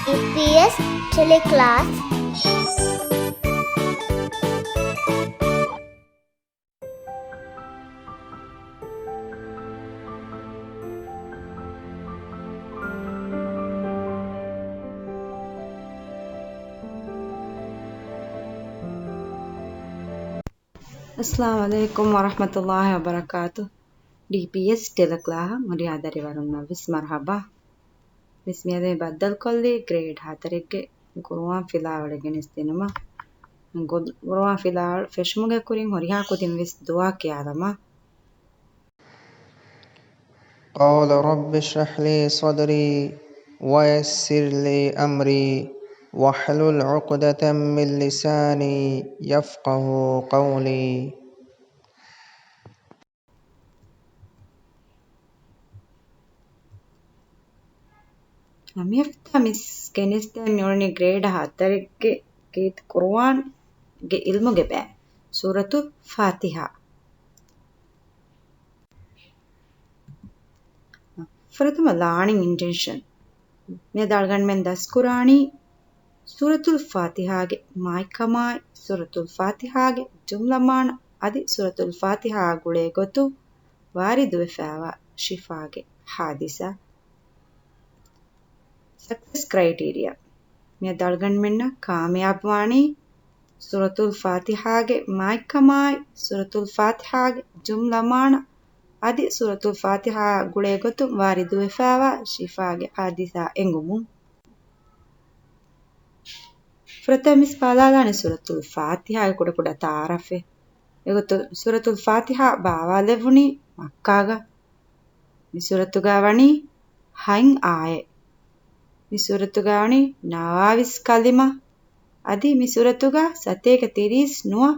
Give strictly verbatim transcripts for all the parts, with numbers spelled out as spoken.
ޑީޕީއެސް ޓެލެކްލާސް. އައްސަލާމު ޢަލައިކުމް ވަރަޙްމަތުﷲި ވަބަރަކާތު. ޑީޕީއެސް ޓެލެކްލާހަށް ހުރިހާ ދަރިވަރުންނަށް ވެސް މަރުޙަބާ. ވެސް މިއަދު މި ބައްދަލުކޮށްލީ ގްރޭޑް ހަތަރެއްގެ ގުރުއާން ފިލާވަޅެއް ގެނެސްދިނުމަށް. ގު-، ގުރުއާން ފިލާވަޅު ފެށުމުގެ ކުރިން ހުރިހާ ކުދިން ވެސް ދުޢާ ކިޔާލަމާ. قال رب اشرح لي صدري ويسر لي أمري واحلل عقدة من لساني يفقهوا قولي. މިހަފްތާ މިސް ގެނެސްދޭން މިއުޅެނީ ގްރޭޑް ހަތަރެއްގެ ގެއްލު ޤުރުއާންގެ ޢިލްމުގެ ބައި ސޫރަތުލް ފާތިޙާ. ފުރަތަމަ ލާނިން އިންޓެންޝަން. މިއަދު އަޅުގަނޑުމެން ދަސްކުރާނީ ސޫރަތުލް ފާތިޙާގެ މާތްކަމާއި، ސޫރަތުލް ފާތިޙާގެ ޖުމްލަ މާނަ އަދި ސޫރަތުލް ފާތިޙާއާ ގުޅޭ ގޮތުން ވާރިދުވެފައިވާ ޝިފާގެ ޙާދިސާ. ސަކްސެސް ކްރައިޓީރިއާ. މިއަދު އަޅުގަނޑުމެންނަށް ކާމިޔާބުވާނީ ސޫރަތުލް ފާތިޙާގެ މާތްކަމާއި، ސޫރަތުލް ފާތިޙާގެ ޖުމްލަ މާނަ އަދި ސޫރަތުލް ފާތިޙާއާ ގުޅޭ ގޮތުން ވާރިދުވެފައިވާ ޝިފާގެ ޙާދިސާ އެނގުމުން. ފުރަތަމަ މިސް ބަލާލާނީ ސޫރަތުލް ފާތިޙާގެ ކުޑަކުޑަ ތަޢާރަފެއް. އެގޮތުން ސޫރަތުލް ފާތިޙާ ބާވާލެއްވުނީ މައްކާގަ. މި ސޫރަތުގަ ވަނީ ހަތް އާޔަތް. މި ސޫރަތުގަ ވަނީ ނަވާވީސް ކަލިމަ. އަދި މި ސޫރަތުގަ ސަތޭކަ ތިރީސް ނުވަ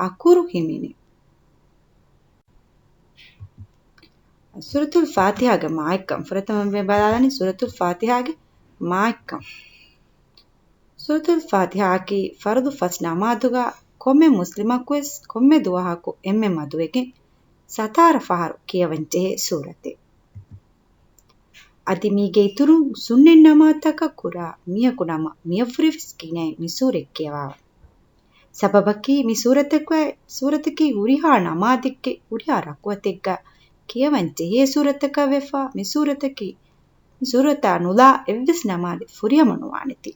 އަކުރު ހިމެނޭ. ސޫރަތުލް ފާތިޙާގެ މާތްކަން. ފުރަތަމަ މި ބަލާލާނީ ސޫރަތުލް ފާތިޙާގެ މާތްކަން. ސޫރަތުލް ފާތިޙާއަކީ ފަރުޟު ފަސް ނަމާދުގަ ކޮންމެ މުސްލިމަކުވެސް ކޮންމެ ދުވަހަކު އެންމެ މަދުވެގެން ސަތާރަ ފަހަރު ކިޔަވަން ޖެހޭ ސޫރަތެއް. އަދި މީގެ އިތުރުން ސުންނަތް ނަމާދުތަކަށް ކުރާ މީހަކު ނަމަ މިއަށްވުރެވެސް ގިނައިން މި ސޫރަތް ކިޔަވާ. ސަބަބަކީ މި ސޫރަތަކު، ސޫރަތަކީ ހުރިހާ ނަމާދެއްގެ ހުރިހާ ރަކުޢަތެއްގަ ކިޔަވަން ޖެހޭ ސޫރަތަކަށް ވެފަ. މި ސޫރަތަކީ، މި ސޫރަތާ ނުލާ އެއްވެސް ނަމާދެއް ފުރިހަމަ ނުވާނެތީ.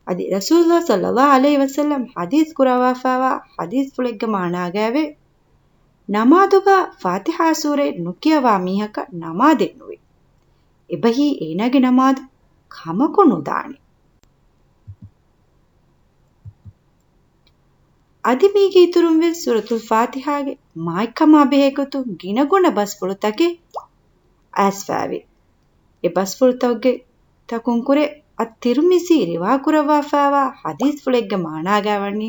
އަދި ރަސޫލުﷲ ޞައްލަﷲ ޢަލައިހި ވަސައްލަމް ޙަދީޘް ކުރައްވާފައިވާ ޙަދީޘްފުޅެއްގެ މާނާގައިވޭ، ނަމާދުގަ ފާތިޙާ ސޫރަތް ނުކިޔަވާ މީހަކަށް ނަމާދެއް ނުވޭ. އެބަހީ އޭނާގެ ނަމާދު ކަމަކު ނުދާނެ. އަދި މީގެ އިތުރުން ވެސް ސޫރަތުލް ފާތިޙާގެ މާތްކަމާ ބެހޭ ގޮތުން ގިނަގުނަ ބަސްފުޅުތަކެއް އައިސްފައިވޭ. އެ ބަސްފުޅުތަކުގެ ތަކުން ކުރެ އައް ތިރުމިޒީ ރިވާ ކުރައްވާފައިވާ ޙަދީޘްފުޅެއްގެ މާނާގައި ވަނީ،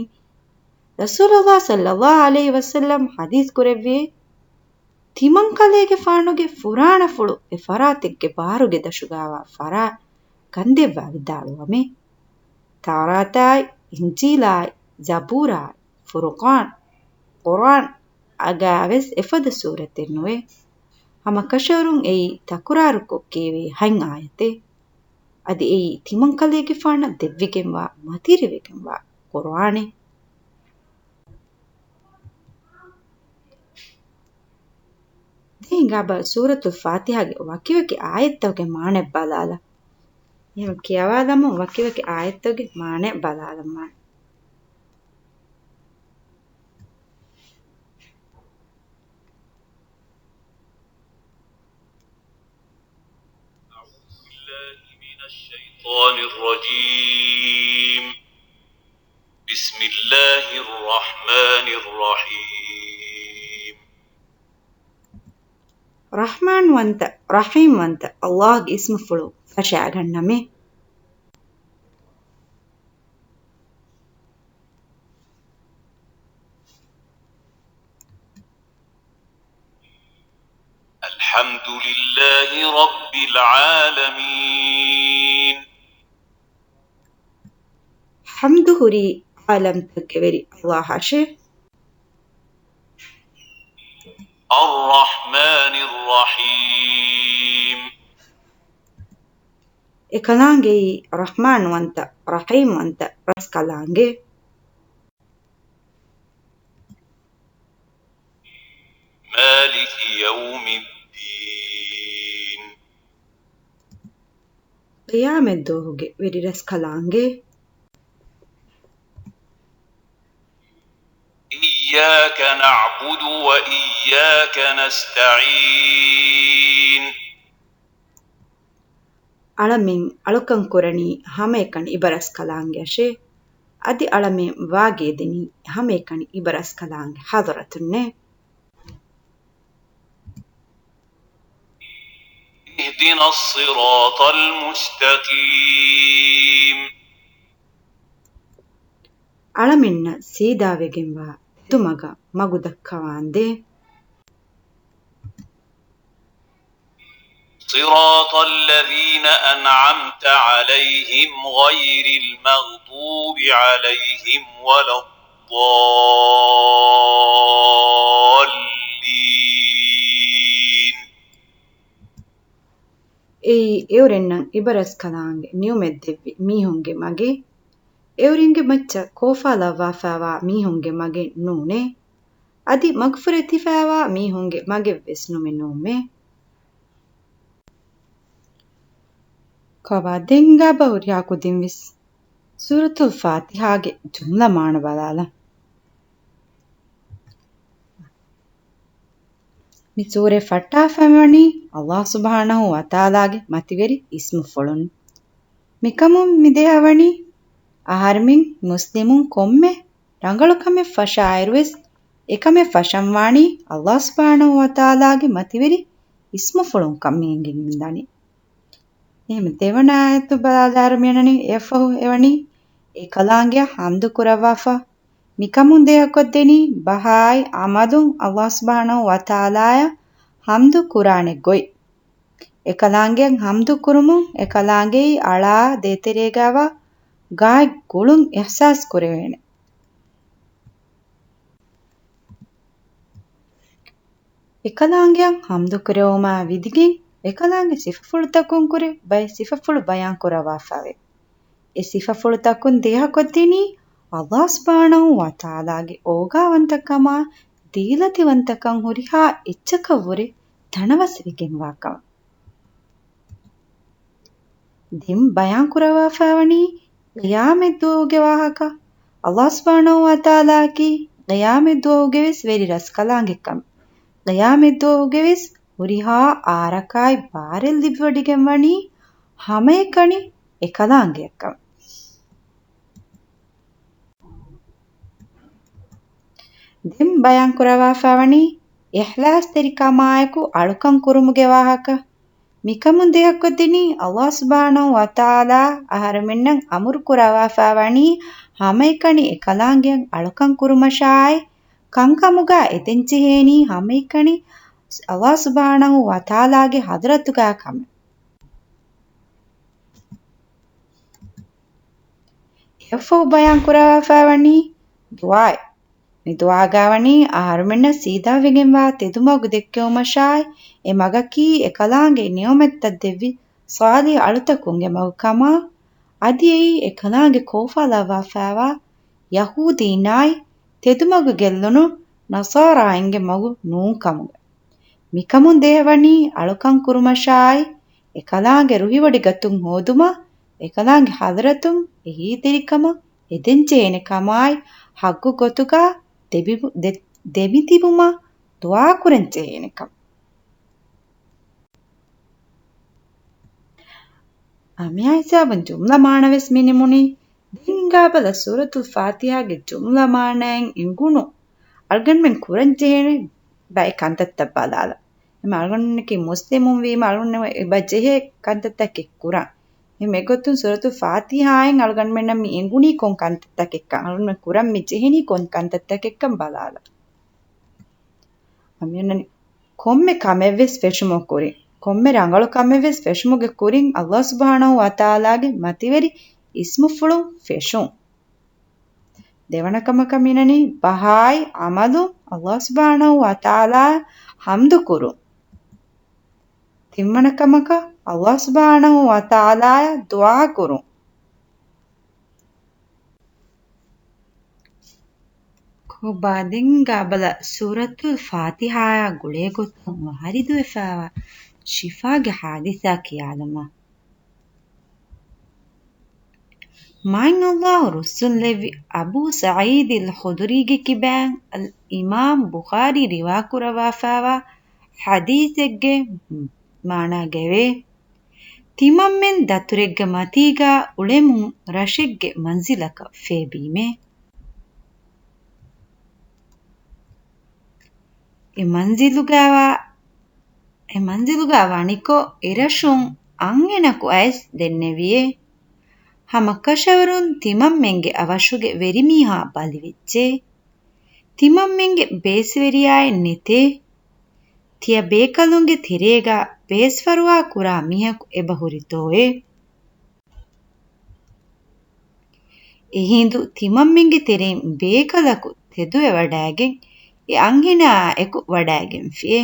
ރަސޫލުﷲ ޞައްލަﷲ ޢަލައިހި ވަސައްލަމް ޙަދީޘް ކުރެއްވިއޭ، ތިމަންކަލޭގެފާނުގެ ފުރާނަފުޅު އެ ފަރާތެއްގެ ބާރުގެ ދަށުގައިވާ ފަރާތް ކަންދެއްވާ ވިދާޅުވަމޭ. ތައުރާތާއި، އިންޖީލާއި، ޒަބޫރާއި، ފުރުޤާން، ޤުރްއާން އަގާވެސް އެފަދަ ސޫރަތެއް ނުވޭ. ހަމަކަށަވަރުން އެއީ ތަކުރާރުކޮށް ކިޔެވޭ ހަތް އާޔަތެއް. އަދި އެއީ ތިމަންކަލޭގެފާނަށް ދެއްވިގެންވާ، މަތިވެރިވެގެންވާ ޤުރްއާނެއް. ދެން ހިނގާބަ ސޫރަތުލް ފާތިޙާގެ ވަކިވަކި އާޔަތްތަކުގެ މާނަ ބަލާލަ. އެހެން ކިޔަވާލަމުން ވަކިވަކި އާޔަތްތަކުގެ މާނަ ބަލާލަމާ. أعوذ بالله من الشيطان الرجيم. بسم الله الرحمن الرحيم. ރަޙްމާންވަންތަ، ރަޙީމްވަންތަ ﷲގެ އިސްމުފުޅު ފަށައިގަންނަމޭ. الحمد لله رب العالمين. ޙަމްދު ހުރީ ޢާލަމްތަކުގެ ވެރި ﷲއަށޭ. الرحمن الرحيم. އެކަލާނގެއީ ރަޙްމާންވަންތަ، ރަޙީމްވަންތަ ރަސްކަލާނގެ. مالك يوم الدين. ޤިޔާމަތްދުވަހުގެ ވެރިރަސްކަލާނގެ. إياك نعبد وإياك نستعين. އަޅަމެން އަޅުކަން ކުރަނީ ހަމައެކަނި އިބަރަސްކަލާނގެއަށޭ. އަދި އަޅަމެން ވާގިޔަދެނީ ހަމައެކަނި އިބަރަސްކަލާނގެ ޙަޟްރަތުންނޭ. اهدنا الصراط المستقيم. އަޅަމެންނަށް ސީދާވެގެންވާ ތެދުމަގަށް މަގު ދައްކަވާނދޭ. صراط الذين أنعمت عليهم غير المغضوب عليهم ولا الضالين. އެއީ އެއުރެންނަށް އިބަރަސްކަލާނގެ ނިޢުމަތް ދެއްވި މީހުންގެ މަގެއް، އެއުރެންގެ މައްޗަށް ކޯފާލައްވާފައިވާ މީހުންގެ މަގެއް ނޫނޭ. އަދި މަގުފުރެތިފައިވާ މީހުންގެ މަގެއްވެސް ނުމެ ނޫމޭ. ކަވާ ދެން ގާބަ ހުރިހާ ކުދިންވެސް ސޫރަތުލް ފާތިޙާގެ ޖުމްލަ މާނަ ބަލާލަން. މި ސޫރަތް ފައްޓާފައިވަނީ ﷲ ސުބްޙާނަހޫ ވަތަޢާލާގެ މަތިވެރި އިސްމުފުޅުން. މިކަމުން މިދޭހަވަނީ އަހަރެމެން މުސްލިމުން ކޮންމެ ރަނގަޅު ކަމެއް ފަށާއިރުވެސް، އެކަމެއް ފަށަންވާނީ ﷲ ސުބްޙާނަހޫ ވަތަޢާލާގެ މަތިވެރި އިސްމުފުޅުންކަން މި އެނގެން މިދަނީ. އެހެން ދެވަނަ އާޔަތު ބަލާލާއިރު މިއަންނަނީ އެއަށްފަހު އެވަނީ އެކަލާނގެއަށް ޙަމްދު ކުރައްވާފަ. މިކަމުން ދޭހަކޮށްދެނީ ބަހާއި ޢަމަލުން ﷲ ސުބްޙާނަހޫ ވަތަޢާލާއަށް ޙަމްދު ކުރާނެ ގޮތް. އެކަލާނގެއަށް ޙަމްދު ކުރުމުން އެކަލާނގެއީ އަޅާ ދޭތެރޭގައިވާ ގާތް ގުޅުން އިޙްސާސް ކުރެވޭނެ. އެކަލާނގެއަށް ޙަމްދު ކުރެވުމާ ވިދިގެން އެކަލާނގެ ސިފަފުޅުތަކުން ކުރެ ބައެއް ސިފަފުޅު ބަޔާން ކުރައްވާފައެވެ. އެ ސިފަފުޅުތަކުން ދޭހަކޮށްދިނީ ﷲ ސުބްޙާނަހޫ ވަތަޢާލާގެ އޯގާވަންތަކަމާ، ދީލަތިވަންތަކަން ހުރިހާ އެއްޗަކަށްވުރެ ތަނަވަސްވެގެންވާކަމަށް. ދެން ބަޔާން ކުރައްވާފައިވަނީ ޤިޔާމަތްދުވަހުގެ ވާހަކަ. ﷲ ސުބްޙާނަހޫ ވަތަޢާލާއަކީ ޤިޔާމަތްދުވަހުގެވެސް ވެރި ރަސްކަލާނގެކަމެއް. ޤިޔާމަތްދުވަހުގެވެސް ހުރިހާ އާރަކާއި ބާރެއް ލިބިވޮޑިގެންވަނީ ހަމައެކަނި އެކަލާނގެއަށްކަމަށް. ދެން ބަޔާން ކުރައްވާފައިވަނީ އިޚްލާޞްތެރިކަމާއެކު އަޅުކަން ކުރުމުގެ ވާހަކަ. މިކަމުން ދޭހަކޮށްދިނީ ﷲ ސުބްޙާނަހޫ ވަތަޢާލާ އަހަރެމެންނަށް އަމުރު ކުރައްވާފައިވަނީ ހަމައެކަނި އެކަލާނގެއަށް އަޅުކަން ކުރުމަށާއި، ކަންކަމުގަ އެދެންޖެހޭނީ ހަމައެކަނި ﷲ ސުބްޙާނަހޫ ވަތަޢާލާގެ ޙަޟްރަތުގަ ކަމެއް. އެއަށްފަހު ބަޔާން ކުރައްވާފައިވަނީ ދުޢާއެއް. މި ދުޢާގައިވަނީ އަހަރުމެންނަށް ސީދާވެގެންވާ ތެދުމަގު ދެއްކެވުމަށާއި، އެ މަގަކީ އެކަލާނގެ ނިޢުމަތްތައް ދެއްވި ޞާލިޙު އަޅުތަކުންގެ މަގު ކަމާ، އަދި އެއީ އެކަލާނގެ ކޯފާލައްވާފައިވާ ޔަހޫދީންނާއި، ތެދުމަގު ގެއްލުނު ނަޞާރާއިންގެ މަގު ނޫން ކަމުގަ. މިކަމުން ދޭހަވަނީ އަޅުކަން ކުރުމަށާއި، އެކަލާނގެ ރުހިވޮޑިގަތުން ހޯދުމަށް، އެކަލާނގެ ޙަޟްރަތުން އެހީތެރިކަމަށް އެދެންޖެހޭނެ ކަމާއި، ޙައްޤު ގޮތުގަ ދެބި-، ދެ-، ދެމިތިބުމަށް ދުޢާ ކުރަން ޖެހޭނެ ކަމަށް. އާ، މިއާ ހިސާބުން ޖުމްލަ މާނަވެސް މި ނިމުނީ. ދެން ހިނގާބަލަ ސޫރަތުލް ފާތިޙާގެ ޖުމްލަ މާނައިން އެނގުނު އަޅުގަނޑުމެން ކުރަން ޖެހޭނެ ބައެއް ކަންތައްތައް ބަލާލަ. އެމަ އަޅުގަނޑުމެންނަކީ މުސްލިމުން ވީމަ އަޅުގަނޑުމެން އެބަ ޖެހޭ ކަންތައްތަކެއް ކުރަން. އެމެ ގޮތުން ސޫރަތުލް ފާތިޙާއިން އަޅުގަނޑުމެންނަށް މި އެނގުނީ ކޮން ކަންތައްތަކެއްކަން، އަޅުގަނޑުމެން ކުރަން މި ޖެހެނީ ކޮން ކަންތައްތަކެއްކަން ބަލާލަ. އަމިއޮންނަނީ ކޮންމެ ކަމެއްވެސް ފެށުމުގެ ކުރިން، ކޮންމެ ރަނގަޅު ކަމެއްވެސް ފެށުމުގެ ކުރިން ﷲ ސުބްޙާނަހޫ ވަތަޢާލާގެ މަތިވެރި އިސްމުފުޅުން ފެށުން. ދެވަނަ ކަމަކަށް މިނަނީ ބަހާއި ޢަމަލުން ﷲ ސުބްޙާނަހޫ ވަތަޢާލާއަށް ޙަމްދު ކުރުން. ތިންވަނަ ކަމަކަށް ﷲ ސުބްޙާނަހޫ ވަތަޢާލާއަށް ދުޢާ ކުރުން. ކޮބާ ދެން ގާބަލަ ސޫރަތުލް ފާތިޙާއާ ގުޅޭ ގޮތުން ވާރިދުވެފައިވާ ޝިފާގެ ޙާދިސާ ކިޔާލަމާ. މާތް ﷲ ރުއްސުންލެއްވި އަބޫ ސަޢީދިލް ޚުދުރީގެ ކިބައިން އަލް އިމާމް ބުޚާރީ ރިވާކުރައްވާފައިވާ ޙަދީޘެއްގެ މާނާގައެވެ. ތިމަންމެން ދަތުރެއްގެ މަތީގަ އުޅެމުން ރަށެއްގެ މަންޒިލަކަށް ފޭބީމޭ. އެ މަންޒިލުގައިވާ، އެ މަންޒިލުގަ ވަނިކޮށް އެރަށުން އަންހެނަކު އައިސް ދެންނެވިއޭ. ހަމަކަށަވަރުން ތިމަންމެންގެ އަވަށުގެ ވެރިމީހާ ބަލިވެއްޖެ. ތިމަންމެންގެ ބޭސްވެރިޔާއެއް ނެތޭ. ތިޔަ ބޭކަލުންގެ ތެރޭގަ ބޭސްފަރުވާ ކުރާ މީހަކު އެބަހުރިތޯއޭ؟ އެހިނދު ތިމަންމެންގެ ތެރެއިން ބޭކަލަކު ތެދުވެވަޑައިގެން އެ އަންހެނާއާ އެކު ވަޑައިގެންފިއޭ.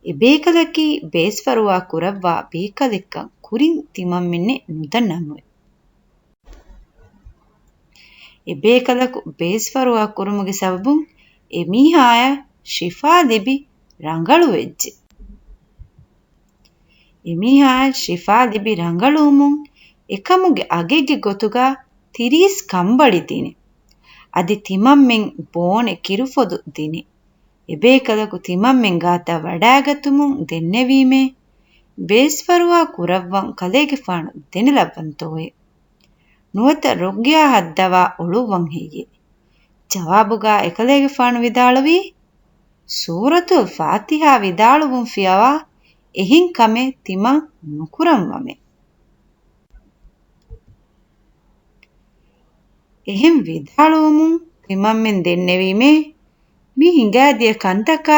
އެ ބޭކަލަކީ ބޭސްފަރުވާ ކުރައްވާ ބޭކަލެއްކަން ކުރިން ތިމަންމެންނެއް ނުދަންނަމުވެ. އެ ބޭކަލަކު ބޭސްފަރުވާ ކުރުމުގެ ސަބަބުން އެ މީހާޔަށް ޝިފާ ލިބި ރަނގަޅުވެއްޖެ. އެ މީހާޔަށް ޝިފާ ލިބި ރަނގަޅުވުމުން އެކަމުގެ އަގެއްގެ ގޮތުގަ ތިރީސް ކަނބަޅި ދިނި. އަދި ތިމަންމެން ބޯނެ ކިރުފޮދު ދިނި. އެބޭކަލަކު ތިމަންމެން ގާތަށް ވަޑައިގަތުމުން ދެންނެވީމޭ، ބޭސްފަރުވާ ކުރައްވަން ކަލޭގެފާނު ދެނެލައްވަންތޯއޭ؟ ނުވަތަ ރުޤްޔާ ހައްދަވާ އޮޅުއްވަން ހެއްޔޭ؟ ޖަވާބުގަ އެކަލޭގެފާނު ވިދާޅުވީ، ސޫރަތުލް ފާތިޙާ ވިދާޅުވުން ފިޔަވާ، އެހެން ކަމެއް ތިމަން ނުކުރަންވަމޭ. އެހެން ވިދާޅުވުމުން ތިމަންމެން ދެންނެވީމޭ، މި ހިނގާދިޔަ ކަންތަކާ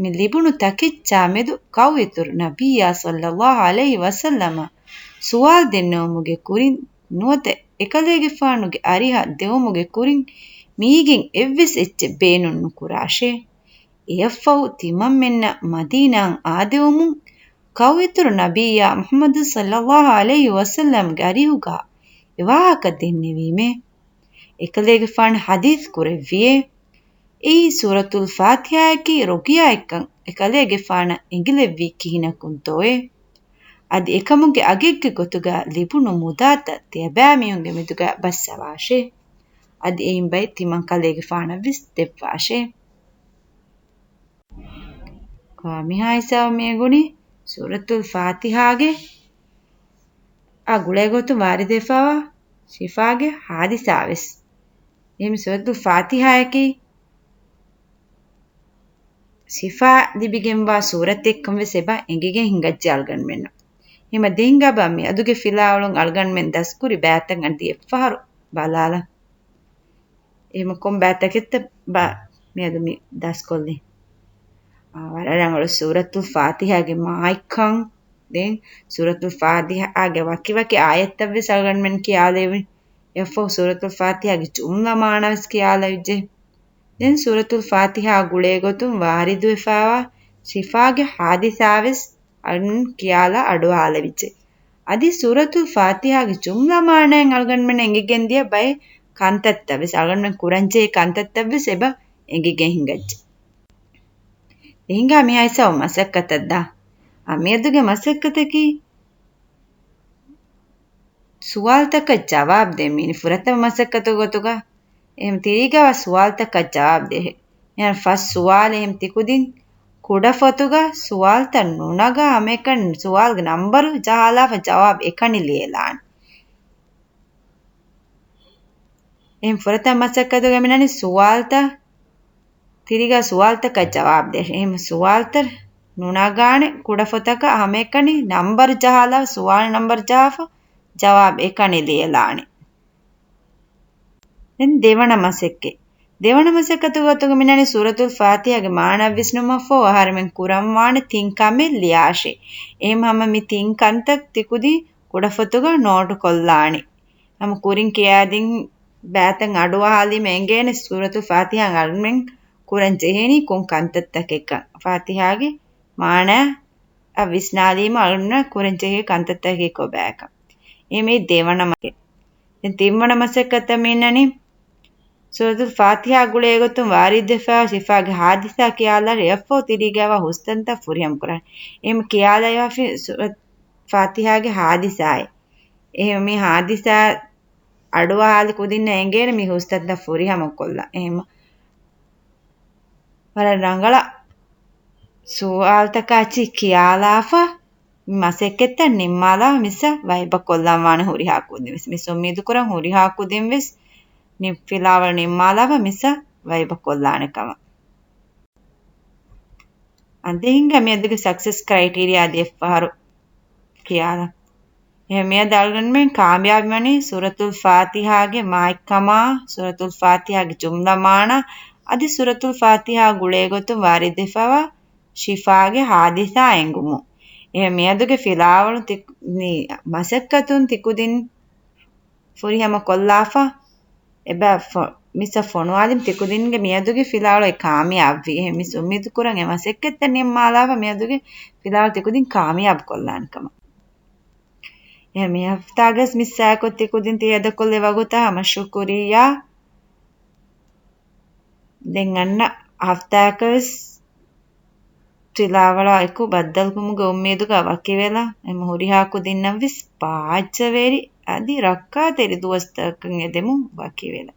މި ލިބުނު ތަކެއްޗާ މެދު ކައުއިތުރު ނަބިއްޔާ ޞައްލައްލާހު ޢަލައިހި ވަސައްލަމަށް ސުވާލު ދެންނެވުމުގެ ކުރިން ނުވަތަ އެކަލޭގެފާނުގެ އަރިހަށް ދެވުމުގެ ކުރިން މީގެން އެއްވެސް އެއްޗެއް ބޭނުން ނުކުރާށޭ. އެއަށްފަހު ތިމަންމެންނަށް މަދީނާއަށް އާދެވުމުން ކައުއިތުރު ނަބިއްޔާ މުޙައްމަދު ޞައްލައްލާހު ޢަލައިހި ވަސައްލަމްގެ އަރިހުގަ އެވާހަކަ ދެންނެވީމޭ. އެކަލޭގެފާނު ޙަދީޘް ކުރެއްވިއޭ. އެއީ ސޫރަތުލް ފާތިޙާއަކީ ރުޤްޔާއެއްކަން އެކަލޭގެފާނަށް އެނގިލެއްވީ ކިހިނަކުންތޯއޭ؟ އަދި އެކަމުގެ އަގެއްގެ ގޮތުގަ ލިބުނު މުދާތައް ތިޔަބައިމީހުންގެ މެދުގަ ބައްސަވާށޭ. އަދި އެއިން ބައެއް ތިމަން ކަލޭގެފާނަށްވެސް ދެއްވާށޭ. މިހާ ހިސާބަށް މިއަގުނީ ސޫރަތުލް ފާތިޙާގެ އާ ގުޅޭ ގޮތުން ވާރިދުވެފައިވާ ޝިފާގެ ޙާދިސާވެސް. އެހެން ސޫރަތުލް ފާތިޙާއަކީ ޝިފާ ލިބިގެންވާ ސޫރަތެއްކަން ވެސް އެބަ އެނގިގެން ހިނގައްޖެ އަޅުގަނޑުމެންނަށް. ހަމަ ދެން ގާބަ މިއަދުގެ ފިލާވަޅުން އަޅުގަނޑުމެން ދަސްކުރި ބައިތައް އަދި އެއްފަހަރު ބަލާލަން. އެހެން ކޮން ބައިތަކެއްތަ ބާ މިއަދު މި ދަސްކޮށްލީ؟ އާ، ވަރަށް ރަނގަޅު. ސޫރަތުލް ފާތިޙާގެ މާތްކަން. ދެން ސޫރަތުލް ފާތިޙާގެ ވަކިވަކި އާޔަތްތައް ވެސް އަޅުގަނޑުމެން ކިޔާލެވި. އެއަށްފަހު ސޫރަތުލް ފާތިޙާގެ ޖުމްލަ މާނަ ވެސް ކިޔާލެވިއްޖެ. ދެން ސޫރަތުލް ފާތިޙާ ގުޅޭ ގޮތުން ވާރިދުވެފައިވާ ޝިފާގެ ޙާދިސާވެސް އަޅުގަނޑު ކިޔާލާ އަޑުއަހާލެވިއްޖެ. އަދި ސޫރަތުލް ފާތިޙާގެ ޖުމްލަ މާނައިން އަޅުގަނޑުމެން އެނގިގެން ދިޔަ ބައެއް ކަންތައްތައް ވެސް، އަޅުގަނޑުމެން ކުރަންޖެހޭ ކަންތައްތައް ވެސް އެބަ އެނގިގެން ހިނގައްޖެ. އެހިނގާ މިހާ ހިސާބު މަސައްކަތަށް ދާ. އާ، މިއަދުގެ މަސައްކަތަކީ ސުވާލުތަކަށް ޖަވާބު ދޭން. މީނި ފުރަތަމަ މަސައްކަތު ގޮތުގަ އެހެން ތިރީގަވާ ސުވާލުތަކަށް ޖަވާބު ދޭ. އެހެން ފަސް ސުވާލެއް އެހެން ތިކުދިން ކުޑަފޮތުގަ ސުވާލުތައް ނުނަގާ ހަމައެކަނި ސުވާލުގެ ނަންބަރު ޖަހާލާފަ ޖަވާބު އެކަނި ލިޔެލާނެ. އެހެން ފުރަތަމަ މަސައްކަތުގަ މިނަނީ ސުވާލުތައް ތިރީގަ ސުވާލުތަކަށް ޖަވާބު ދޭށޭ. އެހެން ސުވާލުތައް ނުނަގާނެ ކުޑަފޮތަކަށް ހަމައެކަނި ނަންބަރު ޖަހާލާ ސުވާލު ނަންބަރު ޖަހާފަ ޖަވާބު އެކަނި ލިޔެލާނެ. ދެން ދެވަނަ މަސައްކަތް. ދެވަނަ މަސައްކަތު ގޮތުގަ މިނަނީ ސޫރަތުލް ފާތިޙާގެ މާނަ ވިސްނުމަށްފަހު އަހަރެމެން ކުރަންވާނެ ތިން ކަމެއް ލިޔާށޭ. އެހެން ހަމަ މި ތިން ކަންތައް ތިކުދިން ކުޑަފޮތުގަ ނޯޓު ކޮށްލާނެ. ހަމަ ކުރިން ކިޔާދިން ބައިތައް އަޑުއަހާލީމަ އެނގޭނެ ސޫރަތުލް ފާތިޙާ އަޅުމެން ކުރަން ޖެހޭނީ ކޮން ކަންތައްތަކެއްކަން. ފާތިޙާގެ މާނަ އަށް ވިސްނާލީމަ އަޅުންނަށް ކުރަންޖެހޭ ކަންތައްތަކެއް ކޮބާކަން. އެ މީ ދެވަނަ މަސައްކަތް. ދެން ތިންވަނަ މަސައްކަތަށް މި އިންނަނީ ސޫރަތުލް ފާތިހާ ގުޅޭ ގޮތުން ވާރިދުވެފަ ޝިފާގެ ހާދިސާ ކިޔާލާ އެއަށްފަހު ތިރީގައިވާ ހުސްތަންތައް ފުރިހަމަ ކުރާނެ. އެހެން ކިޔާލައިފި ސޫރަތުލް ފާތިހާގެ ހާދިސާއެއް. އެހެން މި ހާދިސާ އަޑުއަހާލި ކުދިންނަށް އެނގޭނެ މި ހުސްތަންތައް ފުރިހަމަ ކޮށްލަން. އެހެން ވަރަށް ރަނގަޅަށް ސުވާލުތަކާ އެއްޗެއް ކިޔާލާފަ މަސައްކަތްތައް ނިންމާލާ މިސްއަށް ވައިބަ ކޮށްލަންވާނެ ހުރިހާ ކުދިން ވެސް. މި އުއްމީދު ކުރަން ހުރިހާ ކުދިން ވެސް ނި-، ފިލާވަޅު ނިންމާލާފަ މިސްއަށް ވައިބަ ކޮށްލާނެ ކަމަށް. އަދި ހިނގާ މިއަދުގެ ސަކްސެސް ކްރައިޓީރިއާ އަދި އެއްފަހަރު ކިޔާލަން. އެހެން މިއަދު އަޅުގަނޑުމެން ކާމިޔާބުވަނީ ސޫރަތުލް ފާތިހާގެ މާތްކަމާ، ސޫރަތުލް ފާތިހާގެ ޖުމްލަ މާނަ، އަދި ސޫރަތުލް ފާތިހާ ގުޅޭ ގޮތުން ވާރިދުވެފަވާ ޝިފާގެ ހާދިސާ އެނގުމުން. އެހެން މިއަދުގެ ފިލާވަޅު ތި-، މި މަސައްކަތުން ތިކުދިން ފުރިހަމަ ކޮށްލާފަ، އެބަ ފޮ-، މިސްއަށް ފޮނުވާލިން ތިކުދިންގެ މިއަދުގެ ފިލާވަޅު އެ ކާމިޔާބުވީ. އެހެން މިސް އުއްމީދު ކުރަން އެ މަސައްކަތްތައް ނިންމާލާފަ މިއަދުގެ ފިލާވަޅު ތިކުދިން ކާމިޔާބު ކޮށްލާނެ ކަމަށް. އެހެން މި ހަފްތާގަސް މިސް ސާކޮށް ތިކުދިން ތި ހޭދަކޮށްލެވި ވަގުތާ ހަމަ ޝުކުރިއްޔާ. ދެން އަންނަ ހަފްތާއަކަށް ވެސް ފިލާވަޅާ އެކު ބައްދަލުކުމުގެ އުއްމީދުގަ ވަކިވެލަ، އެމަ ހުރިހާ ކުދިންނަށް ވެސް ބާއްޖަވެރި އަދި ރައްކާތެރި ދުވަސްތަކަކަށް އެދެމުން ވަކިވެލަ.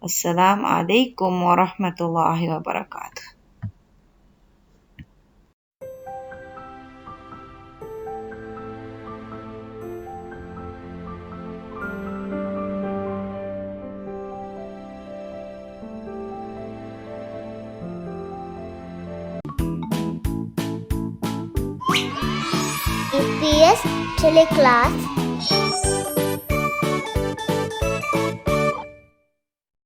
އައްސަލާމް ޢަލައިކުމް ވަރަޙްމަތުﷲި ވަބަރަކާތުހު. އީޕީއެސް ޓެލެކްލާސް